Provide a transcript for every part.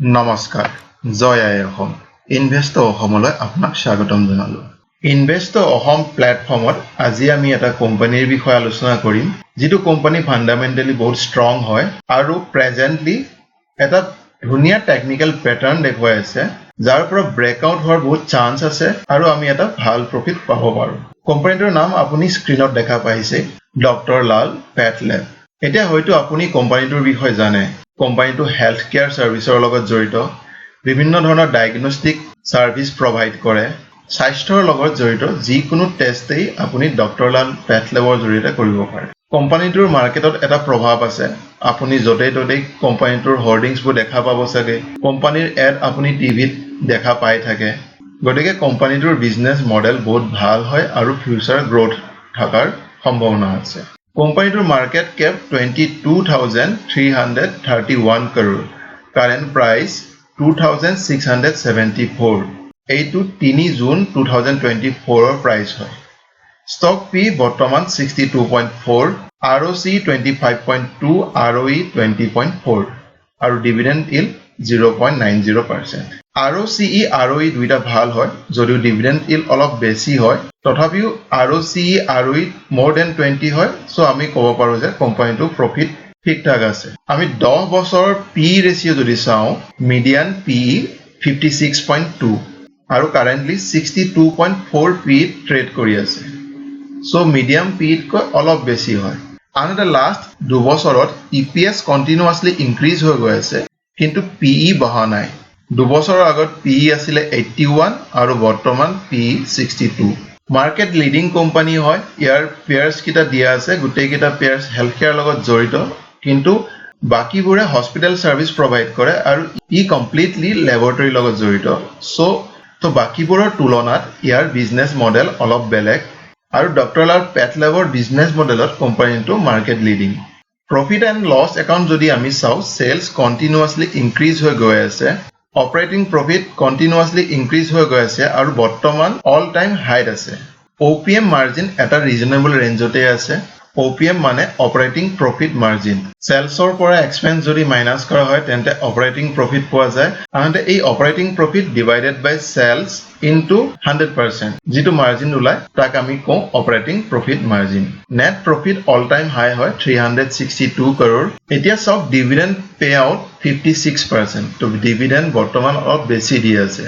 নমস্কাৰ, জয় আই অসম। ইনভেষ্ট অসমলৈ আপোনাক স্বাগতম জনালোঁ। ইনভেষ্ট অসম প্লেটফৰ্মত আজি আমি এটা কোম্পানীৰ বিষয়ে আলোচনা কৰিম, যিটো কোম্পানী ফাণ্ডামেণ্টেলি বহুত ষ্ট্ৰং হয় আৰু প্ৰেজেণ্টলি এটা ধুনীয়া টেকনিকেল পেটাৰ্ণ দেখুৱাই আছে, যাৰ পৰা ব্ৰেকআউট হোৱাৰ বহুত চান্স আছে আৰু আমি এটা ভাল প্ৰফিট পাব পাৰোঁ। কোম্পানীটোৰ নাম আপুনি স্ক্ৰীণত দেখা পাইছে, ডক্টৰ লাল পেথ লেব। এতিয়া হয়তো আপুনি কোম্পানীটোৰ বিষয়ে জানে। কোম্পানীটো হেল্থ কেয়াৰ ছাৰ্ভিচৰ লগত জড়িত, বিভিন্ন ধৰণৰ ডায়েগনষ্টিক ছাৰ্ভিচ প্ৰভাইড কৰে। স্বাস্থ্যৰ লগত জড়িত যিকোনো টেষ্টেই আপুনি ডক্টৰ লাল পেথ লেবৰ জৰিয়তে কৰিব পাৰে। কোম্পানীটোৰ মাৰ্কেটত এটা প্ৰভাৱ আছে। আপুনি য'তেই ত'তেই কোম্পানীটোৰ হৰ্ডিংছবোৰ দেখা পাব চাগে। কোম্পানীৰ এড আপুনি টিভিত দেখা পাই থাকে। গতিকে কোম্পানীটোৰ বিজনেছ মডেল বহুত ভাল হয় আৰু ফিউচাৰ গ্ৰ'থ থকাৰ সম্ভাৱনা আছে। কোম্পানীটোৰ market cap 22,331 crore, current price 2674। এইটো 3 জুন 2024ৰ প্ৰাইচ হয়। ষ্টক পি বৰ্তমান 62.4, ROC 25.2, ROE 20.4 আৰু dividend yield 0.90%। ROCE, ROE দুইটা ভাল হয়। যদিও ডিভিডেণ্ড ইল্ড অলপ বেছি হয়, তথাপিও ROCE, ROE more than 20 হয়। চ' আমি ক'ব পাৰোঁ যে কোম্পানীটোৰ প্ৰফিট ঠিক ঠাক আছে। আমি 10 বছৰৰ পি ৰেচিঅ' যদি চাওঁ, median PE 56.2 আৰু কাৰেণ্টলি 62.4 পি ট্ৰেড কৰি আছে। চ' মিডিয়ান পিতকৈ অলপ বেছি হয়। আনহাতে লাষ্ট 2 বছৰত ইপিএছ কণ্টিনিউৱাছলি ইনক্ৰিজ হৈ গৈ আছে, কিন্তু পিই বঢ়া নাই। 2 বছৰৰ আগত পিই আছিলে 81 আৰু বৰ্তমান PE 62। Market leading company হয়। ইয়াৰ পেয়াৰ্ছকেইটা দিয়া আছে। গোটেইকেইটা পেয়াৰ্ছ হেল্থ কেয়াৰ লগত জড়িত, কিন্তু বাকীবোৰে হস্পিটেল ছাৰ্ভিচ প্ৰভাইড কৰে আৰু ই কমপ্লিটলি লেবৰেটৰীৰ লগত জড়িত। চ' ত' বাকীবোৰৰ তুলনাত ইয়াৰ বিজনেছ মডেল অলপ বেলেগ আৰু ডক্টৰ লাল পেথলেবৰ বিজনেছ মডেলত কোম্পানীটো market leading. Profit and loss account যদি আমি চাওঁ, চেলছ কণ্টিনিউৱাছলি ইনক্ৰিজ হৈ গৈ আছে, অপাৰেটিং প্ৰফিট কণ্টিনিউৱাছলি ইনক্ৰিজ হৈ গৈ আছে আৰু বৰ্তমান অল টাইম হাইত আছে। অ' পি এম মাৰ্জিন এটা ৰিজনেবল ৰেঞ্জতে আছে। অ' পি এম মানে অপাৰেটিং প্ৰফিট মাৰ্জিন। চেলছৰ পৰা এক্সপেন্স যদি মাইনাছ কৰা হয়, তেন্তে অপাৰেটিং প্ৰফিট পোৱা যায়। আনহাতে এই operating profit divided by sales into 100% যিটো মাৰ্জিন ওলায়, তাক আমি কওঁ operating profit margin. Net profit all time high হয়, 362 crore। এতিয়া চাওক, dividend pay out 56%। ত' ডিভিডেণ্ড বৰ্তমান অলপ বেছি দি আছে।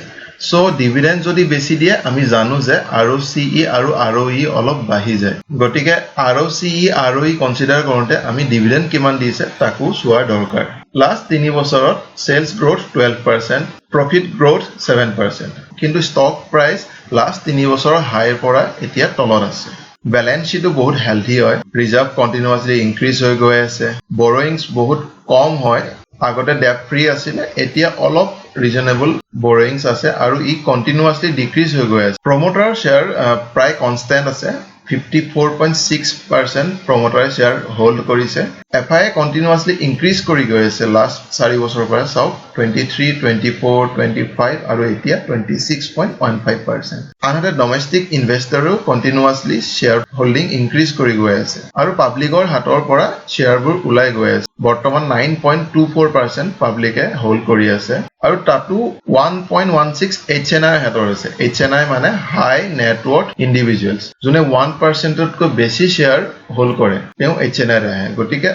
চ' ডিভিডেণ্ড যদি বেছি দিয়ে, আমি জানো যে আৰ অ' চি ই আৰু আৰ অ' ই অলপ বাঢ়ি যায়। গতিকে আৰ অ' চি ই, আৰ অ' ই কনচিডাৰ কৰোঁতে আমি ডিভিডেণ্ড কিমান দিছে তাকো চোৱাৰ দৰকাৰ। লাষ্ট 3 বছৰত sales growth 12%, profit growth 7%, কিন্তু ষ্টক প্ৰাইচ লাষ্ট 3 বছৰৰ হাইৰ পৰা এতিয়া তলত আছে। বেলেঞ্চ শ্বীটো বহুত হেল্থি হয়। ৰিজাৰ্ভ কণ্টিনিউৱাছলি ইনক্ৰিজ হৈ গৈ আছে। বৰয়িংছ বহুত কম হয়। আগতে ডেট ফ্ৰী আছিলে, এতিয়া অলপ ৰিজনেবল বৰয়িংছ আছে আৰু ই কণ্টিনিউৱাছলি ডিক্ৰিজ হৈ গৈ আছে। প্ৰমোটাৰ শ্বেয়াৰ প্ৰায় কনষ্টেণ্ট আছে। 54.6% প্ৰমোটাৰে শ্বেয়াৰ হোল্ড কৰিছে। এফ আই কণ্টিনিউৱাছলি ইনক্ৰিজ কৰি গৈ আছে লাষ্ট 4 বছৰৰ পৰা। চাওক, 23, 24, 25 আৰু এতিয়া 26.15%। আনহাতে ডমেষ্টিক ইনভেষ্টাৰেও কণ্টিনিউৱাছলি শ্বেয়াৰ হোল্ডিং ইনক্ৰিজ কৰি গৈ আছে আৰু পাব্লিকৰ হাতৰ পৰা শ্বেয়াৰবোৰ ওলাই গৈ আছে। বৰ্তমান 9.24% পাব্লিকে হোল্ড কৰি আছে আৰু তাতো 1.16 এইচ এন আইৰ হাতত আছে। এইচ এন আই মানে হাই নেটৱৰ্থ ইণ্ডিভিজুৱেলছ। যোনে 1%তকৈ বেছি শ্বেয়াৰ হোল্ড কৰে, তেওঁ এইচ এন আইত আহে। গতিকে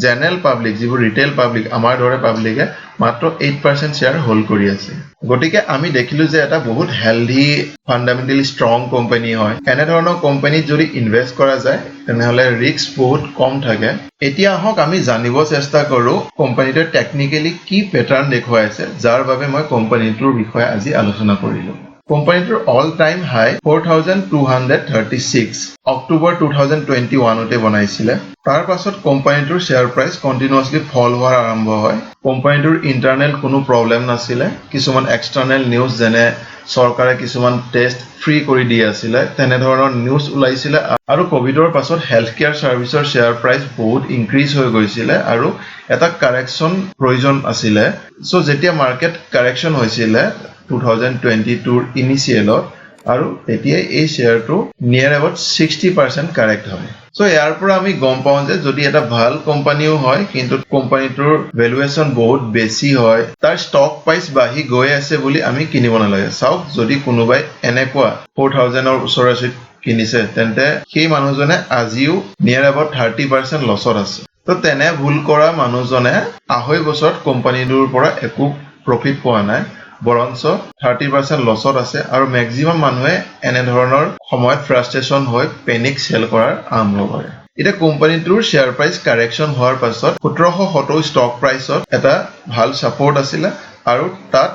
জেনেৰেল পাব্লিক, যিবোৰ ৰিটেইল পাব্লিক, আমাৰ দৰে পাব্লিকে মাত্ৰ 8% শ্বেয়াৰ হোল্ড কৰি আছে। গতিকে আমি দেখিলো যে এটা বহুত হেল্থি, ফাণ্ডামেণ্টেলি ষ্ট্ৰং কোম্পানী হয়। এনেধৰণৰ কোম্পানীত যদি ইনভেষ্ট কৰা যায়, তেনেহ'লে ৰিস্ক বহুত কম থাকে। এতিয়া আহক, আমি জানিব চেষ্টা কৰোঁ কোম্পানীটোৱে টেকনিকেলি কি পেটাৰ্ণ দেখুৱাই আছে, যাৰ বাবে মই কোম্পানীটোৰ বিষয়ে আজি আলোচনা কৰিলোঁ। কোম্পানীটোৰ all time high 4236 October 2021তে বনাইছিলে। তাৰ পাছত কোম্পানীটোৰ শ্বেয়াৰ প্ৰাইচ কণ্টিনিউৱাছলি ফল হোৱাৰ আৰম্ভ হয়। কোম্পানীটোৰ ইণ্টাৰনেল কোনো প্ৰব্লেম নাছিলে। কিছুমান এক্সটাৰ্নেল নিউজ, যেনে চৰকাৰে কিছুমান টেষ্ট ফ্ৰী কৰি দি আছিলে, তেনেধৰণৰ নিউজ ওলাইছিলে আৰু কভিডৰ পাছত হেল্থ কেয়াৰ ছাৰ্ভিচৰ শ্বেয়াৰ প্ৰাইচ বহুত ইনক্ৰিজ হৈ গৈছিলে আৰু এটা কাৰেকশ্যন প্ৰয়োজন আছিলে। চ' যেতিয়া মাৰ্কেট কাৰেকশ্যন হৈছিলে 2022ৰ ইনিচিয়েলত, আৰু তেতিয়াই এই শ্বেয়াৰটো নিয়েৰ এবাউট 60% কাৰেক্ট হয়। চ' ইয়াৰ পৰা আমি গম পাওঁ যে যদি এটা ভাল কোম্পানীও হয়, কিন্তু কোম্পানীটোৰ ভেলুৱেশ্যন বহুত বেছি হয়, তাৰ ষ্টক প্ৰাইচ বাঢ়ি গৈ আছে বুলি আমি কিনিব নালাগে। চাওক, যদি কোনোবাই এনেকুৱা 4,000ৰ ওচৰা-ওচৰিত কিনিছে, তেন্তে সেই মানুহজনে আজিও নিয়েৰ এবাউট 30% লছত আছে। তো তেনে ভুল কৰা মানুহজনে 2.5 বছৰত কোম্পানীটোৰ পৰা একো প্ৰফিট পোৱা নাই, বৰঞ্চ 30% লছত আছে। আৰু মেক্সিমাম মানুহে এনেধৰণৰ সময়ত ফ্ৰাষ্ট্ৰেশ্যন হৈ পেনিক চেল কৰাৰ আৰম্ভ কৰে। এতিয়া কোম্পানীটোৰ শ্বেয়াৰ প্ৰাইচ কাৰেকশ্যন হোৱাৰ পাছত 1770 ষ্টক প্ৰাইচত এটা ভাল ছাপৰ্ট আছিলে আৰু তাত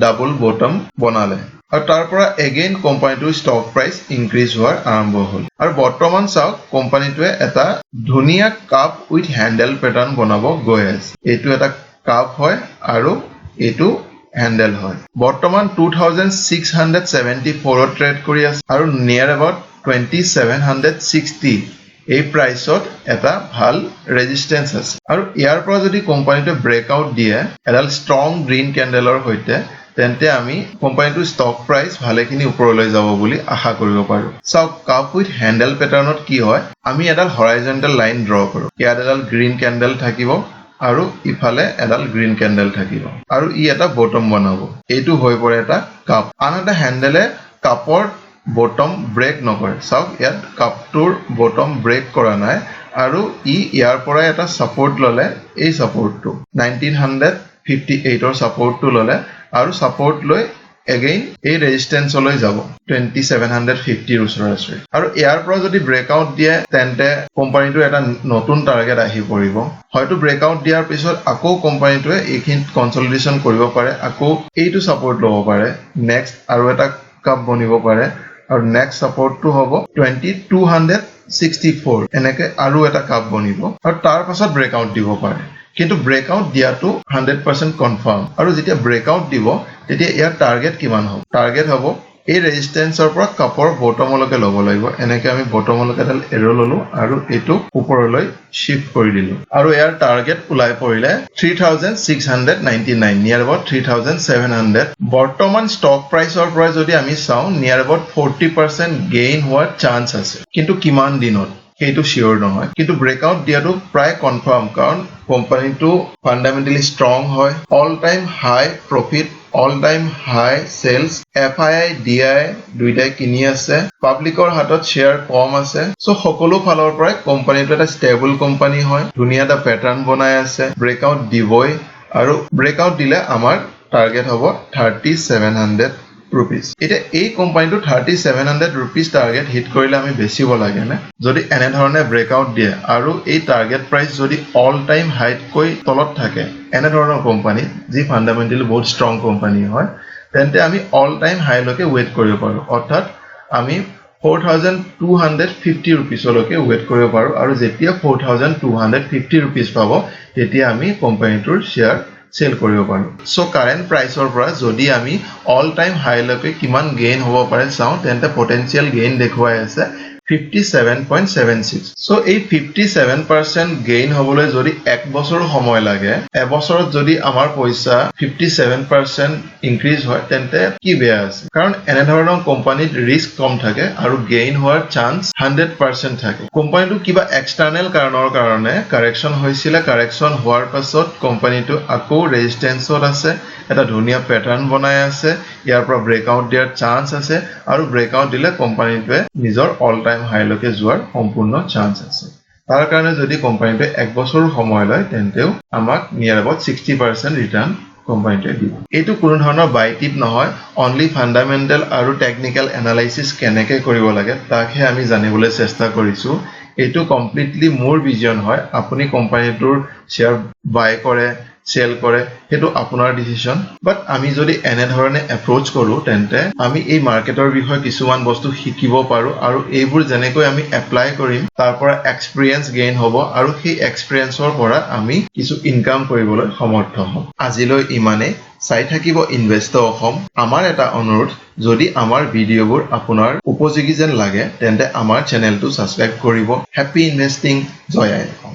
ডাবল বটম বনালে আৰু তাৰ পৰা এগেইন কোম্পানীটোৰ ষ্টক প্ৰাইচ ইনক্ৰিজ হোৱাৰ আৰম্ভ হ'ল। আৰু বৰ্তমান চাওক, কোম্পানীটোৱে এটা ধুনীয়া কাপ উইথ হেণ্ডেল পেটাৰ্ণ বনাব গৈ আছে। এইটো এটা কাপ হয় আৰু এইটো হেণ্ডেল হয়। বৰ্তমান 2674ত ট্ৰেড কৰি আছে আৰু নিয়েৰ এবাউট 2760 এই প্ৰাইচত এটা ভাল ৰেজিষ্টেঞ্চ আছে। আৰু ইয়াৰ পৰা যদি কোম্পানীটোৱে ব্ৰেকআউট দিয়ে এডাল ষ্ট্ৰং গ্ৰীণ কেণ্ডেলৰ সৈতে, তেন্তে আমি কোম্পানীটোৰ ষ্টক প্ৰাইচ ভালেখিনি ওপৰলৈ যাব বুলি আশা কৰিব পাৰোঁ। চাওক, কাপ উইথ হেণ্ডেল পেটাৰ্ণত কি হয়? আমি এডাল হৰাইজেণ্টেল লাইন ড্ৰ কৰোঁ। ইয়াত এডাল গ্ৰীণ কেণ্ডেল থাকিব আৰু ইফালে এডাল গ্ৰীণ কেণ্ডেল থাকিব আৰু ই এটা বটম বনাব। এইটো হৈ পৰে এটা কাপ। আনহাতে হেণ্ডেলে কাপৰ বটম ব্ৰেক নকৰে। চাওক, ইয়াত কাপটোৰ বটম ব্ৰেক কৰা নাই আৰু ই ইয়াৰ পৰাই এটা ছাপৰ্ট ল'লে। এই ছাপৰ্টটো 1958ৰ ছাপৰ্টটো ল'লে আৰু ছাপৰ্ট লৈ এগেইন এই ৰেজিষ্টেঞ্চলৈ যাব, 2750ৰ ওচৰা ওচৰি। আৰু ইয়াৰ পৰা যদি ব্ৰেকআউট দিয়ে, তেন্তে কোম্পানীটোৰ এটা নতুন টাৰ্গেট আহি পৰিব। হয়তো ব্ৰেকআউট দিয়াৰ পিছত আকৌ কোম্পানীটোৱে এইখিনিত কনচলিডেশ্যন কৰিব পাৰে, আকৌ এইটো ছাপৰ্ট ল'ব পাৰে, নেক্সট আৰু এটা কাপ বনিব পাৰে আৰু নেক্সট ছাপৰ্টটো হ'ব 2264। এনেকে আৰু এটা কাপ বনিব আৰু তাৰ পাছত ব্ৰেকআউট দিব পাৰে। কিন্তু ব্ৰেকআউট দিয়াটো 100% কনফাৰ্ম। আৰু যেতিয়া ব্ৰেকআউট দিব, তেতিয়া ইয়াৰ টাৰ্গেট কিমান হ'ব? টাৰ্গেট হ'ব এই ৰেজিষ্টেঞ্চৰ পৰা কাপৰ বটমলৈকে ল'ব লাগিব। এনেকে আমি বটমলৈকে এডাল এৰ' ল'লো আৰু এইটো ওপৰলৈ শ্বিফ্ট কৰি দিলো। আৰু ইয়াৰ টাৰ্গেট ওলাই পৰিলে 3699, near about 3700। বৰ্তমান ষ্টক প্ৰাইচৰ পৰা যদি আমি চাওঁ, নিয়াৰ এবাউট 40% গেইন হোৱাৰ চান্স আছে। কিন্তু কিমান দিনত সেইটো চিয়ৰ নহয়। কিন্তু ব্ৰেকআউট দিয়াটো প্ৰায় কনফাৰ্ম, কাৰণ কোম্পানীটো ফাণ্ডামেণ্টেলি ষ্ট্ৰং হয়। All time high profit, all time high sales, FII DI দুইটাই কিনি আছে, পাব্লিকৰ হাতত শ্বেয়াৰ কম আছে। চ' সকলো ফালৰ পৰাই কোম্পানীটো এটা ষ্টেবল কোম্পানী হয়। ধুনীয়া এটা পেটাৰ্ণ বনাই আছে, ব্ৰেকআউট দিবই। আৰু ব্ৰেকআউট দিলে আমাৰ টাৰ্গেট হ'ব ₹3700। এতিয়া এই কোম্পানীটো ₹3700 টাৰ্গেট হিট কৰিলে আমি বেচিব লাগেনে? যদি এনেধৰণে ব্ৰেকআউট দিয়ে আৰু এই টাৰ্গেট প্ৰাইচ যদি অল টাইম হাইতকৈ তলত থাকে, এনেধৰণৰ কোম্পানী যি ফাণ্ডামেণ্টেলি বহুত ষ্ট্ৰং কোম্পানী হয়, তেন্তে আমি অল টাইম হাইলৈকে ৱেইট কৰিব পাৰোঁ। অৰ্থাৎ আমি 4250 ৰুপিজলৈকে ৱেইট কৰিব পাৰোঁ। আৰু যেতিয়া ₹4250 পাব, তেতিয়া আমি কোম্পানীটোৰ শ্বেয়াৰ চেল কৰিব পাৰোঁ। চ' কাৰেণ্ট প্ৰাইচৰ পৰা যদি আমি অল টাইম হাইলৈকে কিমান গেইন হ'ব পাৰে চাওঁ, তেন্তে পটেঞ্চিয়েল গেইন দেখুৱাই আছে 57.76। চ' এই 57% গেইন হ'বলৈ যদি এক বছৰো সময় লাগে, এবছৰত যদি আমাৰ পইচা 57% ইনক্ৰিজ হয়, তেন্তে কি বেয়া আছে? কাৰণ এনেধৰণৰ কোম্পানীত ৰিস্ক কম থাকে আৰু গেইন হোৱাৰ চান্স 100% থাকে। কোম্পানীটো কিবা এক্সটাৰ্নেল কাৰণৰ কাৰণে কাৰেকশ্যন হৈছিলে। কাৰেকশ্যন হোৱাৰ পাছত কোম্পানীটো আকৌ ৰেজিষ্টেঞ্চত আছে, এটা ধুনীয়া পেটাৰ্ণ বনাই আছে। ইয়াৰ পৰা ব্ৰেকআউট দিয়াৰ চান্স আছে আৰু ব্ৰেকআউট দিলে কোম্পানীটোৱে নিজৰ অল টাইম হাইলৈকে যোৱাৰ সম্পূৰ্ণ চান্স আছে। তাৰ কাৰণে যদি কোম্পানীটোৱে এক বছৰো সময় লয়, তেন্তেও আমাক নিয়াৰ এবাউট 60% ৰিটাৰ্ণ কোম্পানীটোৱে দিব। এইটো কোনো ধৰণৰ বাই টিপ নহয়, অনলি ফাণ্ডামেণ্টেল আৰু টেকনিকেল এনালাইচিছ কেনেকৈ কৰিব লাগে তাকহে আমি জানিবলৈ চেষ্টা কৰিছোঁ। এইটো কমপ্লিটলি মোৰ ভিজন হয়। আপুনি কোম্পানীটোৰ শ্বেয়াৰ বাই কৰে, চেল কৰে, সেইটো আপোনাৰ ডিচিশ্যন। বাট আমি যদি এনেধৰণে এপ্ৰ'চ কৰোঁ, তেন্তে আমি এই মাৰ্কেটৰ বিষয়ে কিছুমান বস্তু শিকিব পাৰোঁ। আৰু এইবোৰ যেনেকৈ আমি এপ্লাই কৰিম, তাৰ পৰা এক্সপিৰিয়েঞ্চ গেইন হ'ব আৰু সেই এক্সপিৰিয়েঞ্চৰ পৰা আমি কিছু ইনকাম কৰিবলৈ সমৰ্থ হ'ম। আজিলৈ ইমানেই। চাই থাকিব ইনভেষ্ট অসম। আমাৰ এটা অনুৰোধ, যদি আমাৰ ভিডিঅ'বোৰ আপোনাৰ উপযোগী যেন লাগে, তেন্তে আমাৰ চেনেলটো ছাবস্ক্ৰাইব কৰিব। Happy investing. জয় আই অসম।